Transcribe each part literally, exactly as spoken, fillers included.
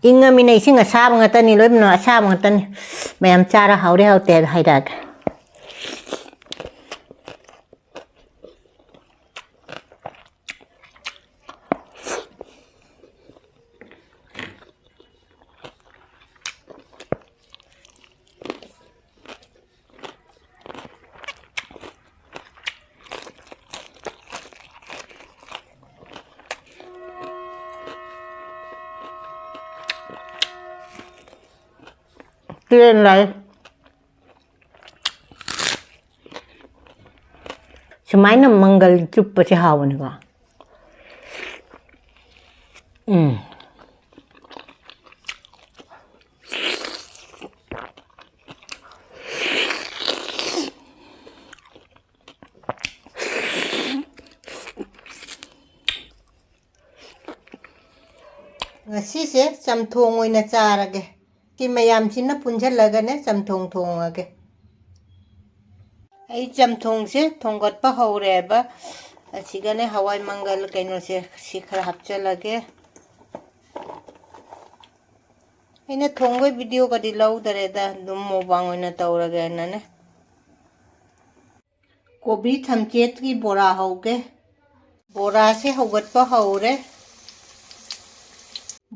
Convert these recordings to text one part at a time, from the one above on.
ꯏꯪꯉꯃꯤꯅ ꯏꯁꯤꯡ ꯑꯁꯥꯕ ꯉꯥꯛꯇꯅꯤ, ꯂꯣꯏꯅꯃꯛ ꯑꯁꯥꯕ ꯉꯥꯛꯇꯅꯤ꯫ ꯃꯌꯥꯝ ꯆꯥꯔ ꯍꯥꯎꯔꯦ ꯍꯥꯎꯇꯦ ꯍꯥꯏꯗꯣ ꯍꯥꯏꯔꯛꯑꯒꯦ꯫ ꯇꯦꯟ ꯂꯥꯛꯑꯦ꯫ ꯁꯨꯃꯥꯏꯅ ꯃꯪꯒꯜ ꯆꯨꯞꯄꯁꯦ ꯍꯥꯎꯕꯅꯤꯀꯣ꯫ ꯎꯝ꯫ ꯉꯁꯤꯁꯦ ꯆꯝꯊꯣꯡ ꯑꯣꯏꯅ ꯆꯥꯔꯒꯦ꯫ ꯁꯤ ꯃꯌꯥꯝꯁꯤꯅ ꯄꯨꯟꯁꯤꯜꯂꯒꯅꯦ ꯆꯝꯊꯣꯡ ꯊꯣꯡꯉꯒꯦ꯫ ꯑꯩ ꯆꯝꯊꯣꯡꯁꯦ ꯊꯣꯡꯒꯠꯄ ꯍꯧꯔꯦꯕ꯫ ꯑꯁꯤꯒꯅꯦ ꯍꯋꯥꯏ ꯃꯪꯒꯜ ꯀꯩꯅꯣꯁꯦ ꯁꯤ ꯈꯔ ꯍꯥꯞꯆꯤꯜꯂꯒꯦ꯫ ꯑꯩꯅ ꯊꯣꯡꯕꯒꯤ ꯚꯤꯗꯤꯑꯣꯒꯗꯤ ꯂꯧꯗꯔꯦꯗ, ꯑꯗꯨꯝ ꯃꯨꯛꯕꯥꯡ ꯑꯣꯏꯅ ꯇꯧꯔꯒꯦꯅꯅꯦ꯫ ꯀꯣꯕꯤ ꯊꯝꯆꯦꯠꯀꯤ ꯕꯣꯔꯥ ꯍꯧꯒꯦ꯫ ꯕꯣꯔꯥꯁꯦ ꯍꯧꯒꯠꯄ ꯍꯧꯔꯦ꯫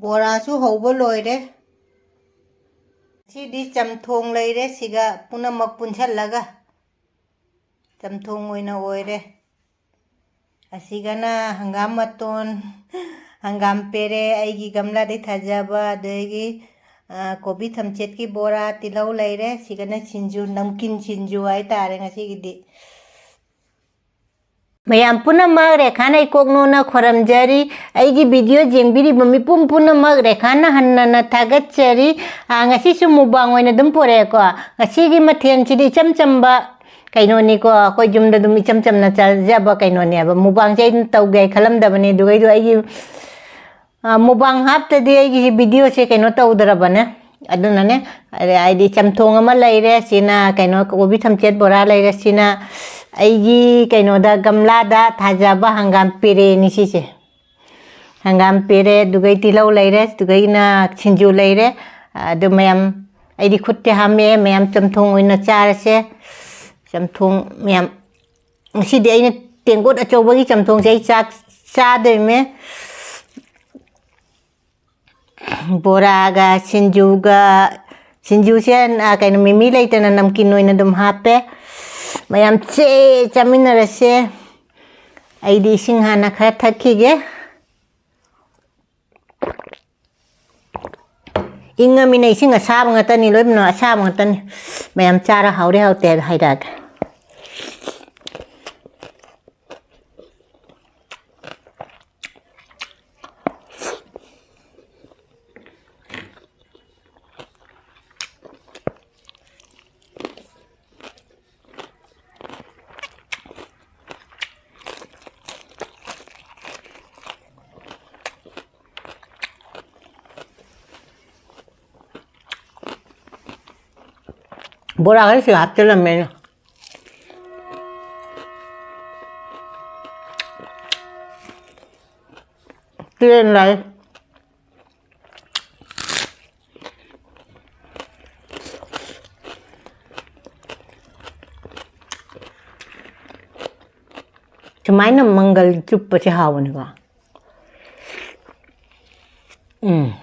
ꯕꯣꯔꯥꯁꯨ ꯍꯧꯕ ꯂꯣꯏꯔꯦ꯫ ꯁꯤꯗꯤ ꯆꯝꯊꯣꯡ ꯂꯩꯔꯦ, ꯁꯤꯒ ꯄꯨꯝꯅꯃꯛ ꯄꯨꯟꯁꯜꯂꯒ ꯆꯝꯊꯣꯡ ꯑꯣꯏꯅ ꯑꯣꯏꯔꯦ꯫ ꯑꯁꯤꯒꯅ ꯍꯪꯒꯥꯝ ꯃꯇꯣꯟ, ꯍꯪꯒꯥꯝ ꯄꯦꯔꯦ, ꯑꯩꯒꯤ ꯒꯝꯂꯥꯗꯩ ꯊꯥꯖꯕ, ꯑꯗꯒꯤ, ꯑ, ꯀꯣꯕꯤ ꯊꯝꯆꯦꯠꯀꯤ ꯕꯣꯔꯥ, ꯇꯤꯜꯍꯧ ꯂꯩꯔꯦ꯫ ꯁꯤꯒꯅ ꯁꯤꯡꯖꯨ, ꯅꯝꯀꯤꯟ ꯁꯤꯡꯖꯨ ꯍꯥꯏꯇꯥꯔꯦ ꯉꯁꯤꯒꯤꯗꯤ꯫ ꯃꯌꯥꯝ ꯄꯨꯝꯅꯃꯛ ꯔꯦꯈꯥꯅ ꯏꯀꯣꯛꯅꯣꯅ ꯈꯣꯏꯔꯝꯖꯔꯤ꯫ ꯑꯩꯒꯤ ꯚꯤꯗꯤꯑꯣ ꯌꯦꯡꯕꯤꯔꯤꯕ ꯃꯤꯄꯨꯝ ꯄꯨꯝꯅꯃꯛ ꯔꯦꯈꯥꯅ ꯍꯟꯅ ꯍꯟꯅ ꯊꯥꯒꯠꯆꯔꯤ꯫ ꯑ, ꯉꯁꯤꯁꯨ ꯃꯨꯛꯕꯥꯡ ꯑꯣꯏꯅ ꯑꯗꯨꯝ ꯄꯨꯔꯛꯑꯦꯀꯣ꯫ ꯉꯁꯤꯒꯤ ꯃꯊꯦꯜꯁꯤꯗꯤ ꯏꯆꯝ ꯆꯝꯕ ꯀꯩꯅꯣꯅꯤꯀꯣ, ꯑꯩꯈꯣꯏ ꯌꯨꯝꯗ ꯑꯗꯨꯝ ꯏꯆꯝ ꯆꯝꯅ ꯆꯥꯖꯕ ꯀꯩꯅꯣꯅꯦꯕ꯫ ꯃꯨꯛꯕꯥꯡꯁꯦ ꯑꯩꯅ ꯇꯧꯒꯦ ꯍꯥꯏ ꯈꯜꯂꯝꯗꯕꯅꯦ, ꯑꯗꯨꯒꯩꯗꯣ ꯑꯩꯒꯤ, ꯑ, ꯃꯨꯛꯕꯥꯡ ꯍꯥꯞꯇꯗꯤ ꯑꯩꯒꯤ ꯚꯤꯗꯤꯑꯣꯁꯦ ꯀꯩꯅꯣ ꯇꯧꯗ꯭ꯔꯕꯅꯦ꯫ ꯑꯗꯨꯅꯅꯦ, ꯑꯗ ꯍꯥꯏꯗꯤ ꯆꯝꯊꯣꯡ ꯑꯃ ꯂꯩꯔꯦ, ꯁꯤꯅ ꯀꯩꯅꯣ ꯀꯣꯕꯤ ꯊꯝꯆꯦꯠ ꯕꯣꯔꯥ ꯂꯩꯔꯦ, ꯁꯤꯅ ꯑꯩꯒꯤ ꯀꯩꯅꯣꯗ ꯒꯝꯂꯥꯗ ꯊꯥꯖꯕ ꯍꯪꯒꯥꯝ ꯄꯦꯔꯦꯅꯤ ꯁꯤꯁꯦ꯫ ꯍꯪꯒꯥꯝ ꯄꯦꯔꯦ, ꯑꯗꯨꯒꯩ ꯇꯤꯜꯍꯧ ꯂꯩꯔꯦ, ꯑꯗꯨꯒꯩꯅ ꯁꯤꯡꯖꯨ ꯂꯩꯔꯦ꯫ ꯑꯗꯨ ꯃꯌꯥꯝ, ꯑꯩꯗꯤ ꯈꯨꯠꯇꯤ ꯍꯥꯝꯃꯛꯑꯦ, ꯃꯌꯥꯝ ꯆꯝꯊꯣꯡ ꯑꯣꯏꯅ ꯆꯥꯔꯁꯦ꯫ ꯆꯝꯊꯣꯡ ꯃꯌꯥꯝ, ꯉꯁꯤꯗꯤ ꯑꯩꯅ ꯇꯦꯡꯀꯣꯠ ꯑꯆꯧꯕꯒꯤ ꯆꯝꯊꯣꯡꯁꯦ ꯑꯩ ꯆꯥꯛ ꯆꯥꯗꯣꯏꯃꯦ꯫ ꯕꯣꯔꯥꯒ ꯁꯤꯡꯖꯨꯒ, ꯁꯤꯡꯖꯨꯁꯦ, ꯑ, ꯀꯩꯅꯣ, ꯃꯤꯃꯤ ꯂꯩꯇꯅ ꯅꯝꯀꯤꯟ ꯑꯣꯏꯅ ꯑꯗꯨꯝ ꯍꯥꯞꯄꯦ꯫ ꯃꯌꯥꯝ ꯆꯦ ꯆꯥꯃꯤꯟꯅꯔꯁꯦ꯫ ꯑꯩꯗꯤ ꯏꯁꯤꯡ ꯍꯥꯟꯅ ꯈꯔ ꯊꯛꯈꯤꯒꯦ꯫ ꯏꯪꯉꯃꯤꯅ ꯏꯁꯤꯡ ꯑꯁꯥꯕ ꯉꯥꯛꯇꯅꯤ, ꯂꯣꯏꯅꯃꯛ ꯑꯁꯥꯕ ꯉꯥꯛꯇꯅꯤ꯫ ꯃꯌꯥꯝ ꯆꯥꯔ ꯍꯥꯎꯔꯦ ꯍꯥꯎꯇꯦ ꯍꯥꯏꯗꯣ ꯍꯥꯏꯔꯛꯑꯒꯦ꯫ ꯕꯣꯔꯥ ꯈꯔꯁꯨ ꯍꯥꯞꯆꯤꯜꯂꯝꯃꯦ ꯑꯩꯅ꯫ ꯇ꯭ꯔꯦꯟ ꯂꯥꯛꯑꯦ꯫ ꯁꯨꯃꯥꯏꯅ ꯃꯪꯒꯜ ꯆꯨꯞꯄꯁꯦ ꯍꯥꯎꯕꯅꯤꯀꯣ꯫ ꯎꯝ꯫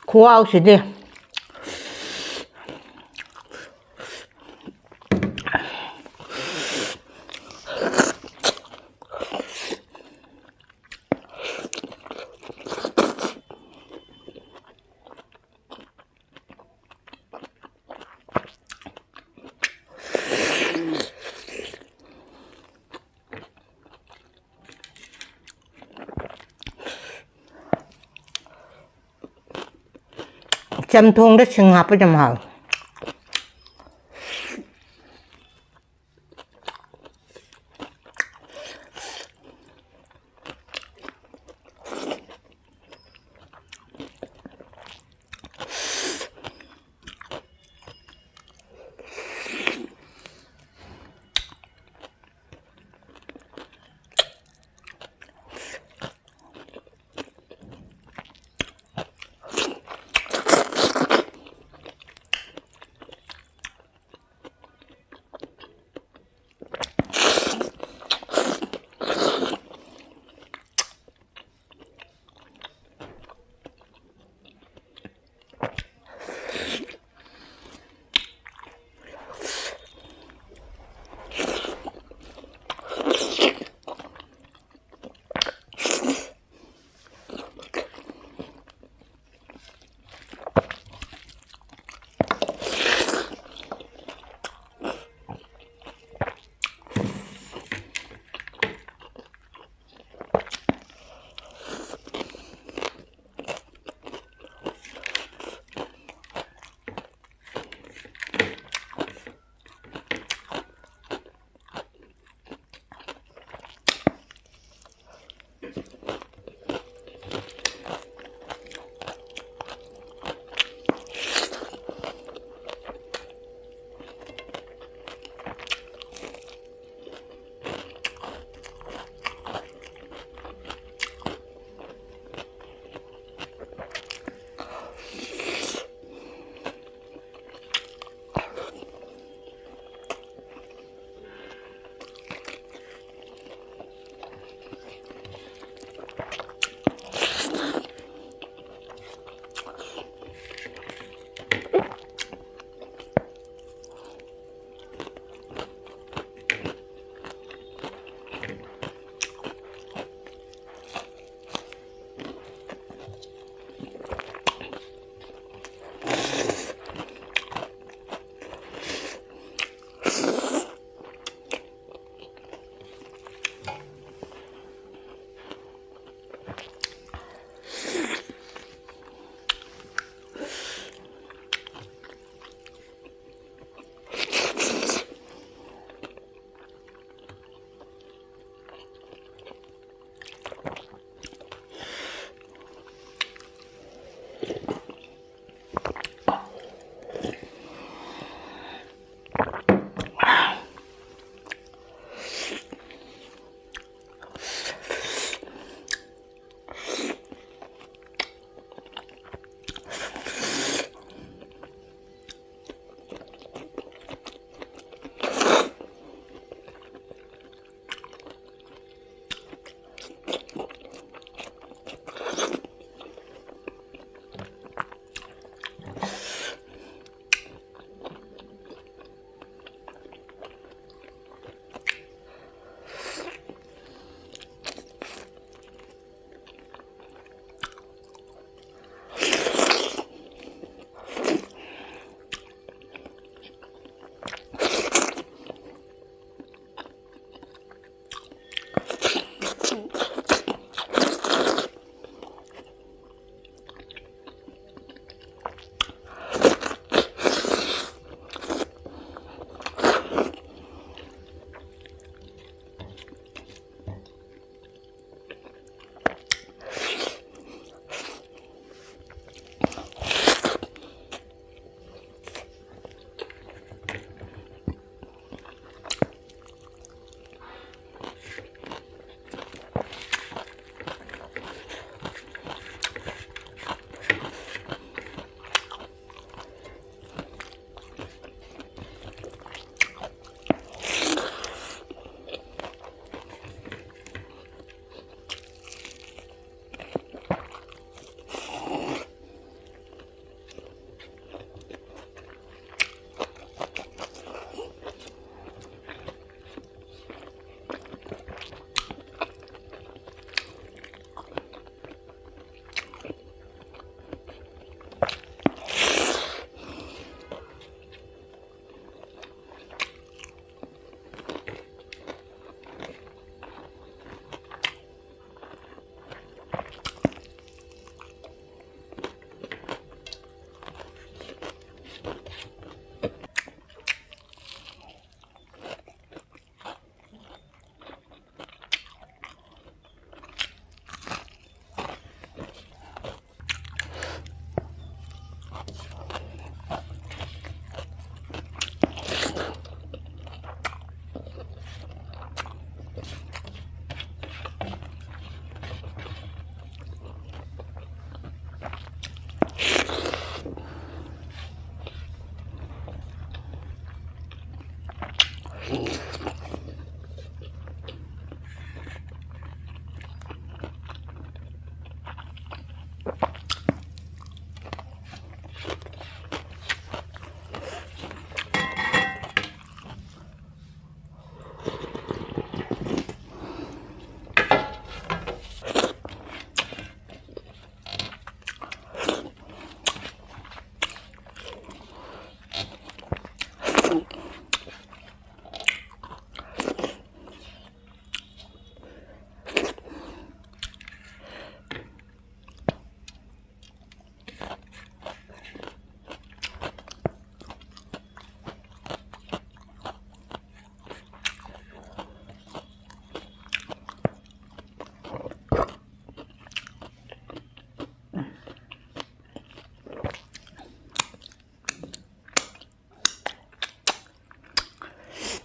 ꯈꯨꯍꯥꯎꯁꯤꯗꯤ꯫ ꯆꯝꯊꯣꯡꯗ ꯁꯤꯡ ꯍꯥꯞꯄꯁꯦ ꯌꯥꯝ ꯍꯥꯎꯋꯦ꯫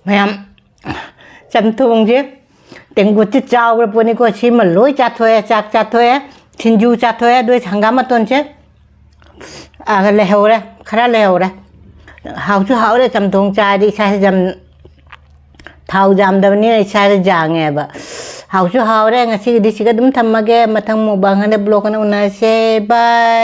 ꯃꯌꯥꯝ, ꯆꯝꯊꯣꯡꯁꯦ ꯇꯦꯡꯀꯣꯠꯁꯦ ꯆꯥꯎꯈ꯭ꯔ ꯄꯣꯠꯅꯤꯀꯣ꯫ ꯁꯤꯃ ꯂꯣꯏ ꯆꯥꯊꯣꯛꯑꯦ, ꯆꯥꯛ ꯆꯥꯊꯣꯛꯑꯦ, ꯁꯤꯡꯖꯨ ꯆꯥꯊꯣꯛꯑꯦ, ꯑꯗꯨ ꯍꯪꯒꯥꯝ ꯃꯇꯣꯟꯁꯦ, ꯑꯥ, ꯂꯩꯍꯧꯔꯦ, ꯈꯔ ꯂꯩꯍꯧꯔꯦ꯫ ꯍꯥꯎꯁꯨ ꯍꯥꯎꯔꯦ, ꯆꯝꯊꯣꯡ ꯆꯥꯔꯗꯤ ꯏꯁꯥꯁꯦ ꯌꯥꯝ ꯊꯥꯎ ꯌꯥꯝꯗꯕꯅꯤꯅ ꯏꯁꯥꯁꯦ ꯌꯥꯡꯉꯦꯕ꯫ ꯍꯥꯎꯁꯨ ꯍꯥꯎꯔꯦ꯫ ꯉꯁꯤꯒꯤꯗꯤ ꯁꯤꯒ ꯑꯗꯨꯝ ꯊꯝꯃꯒꯦ꯫ ꯃꯊꯪ mukbang ꯑꯃꯗ, vlog ꯑꯃꯗ ꯎꯅꯔꯁꯦ꯫ Bye꯫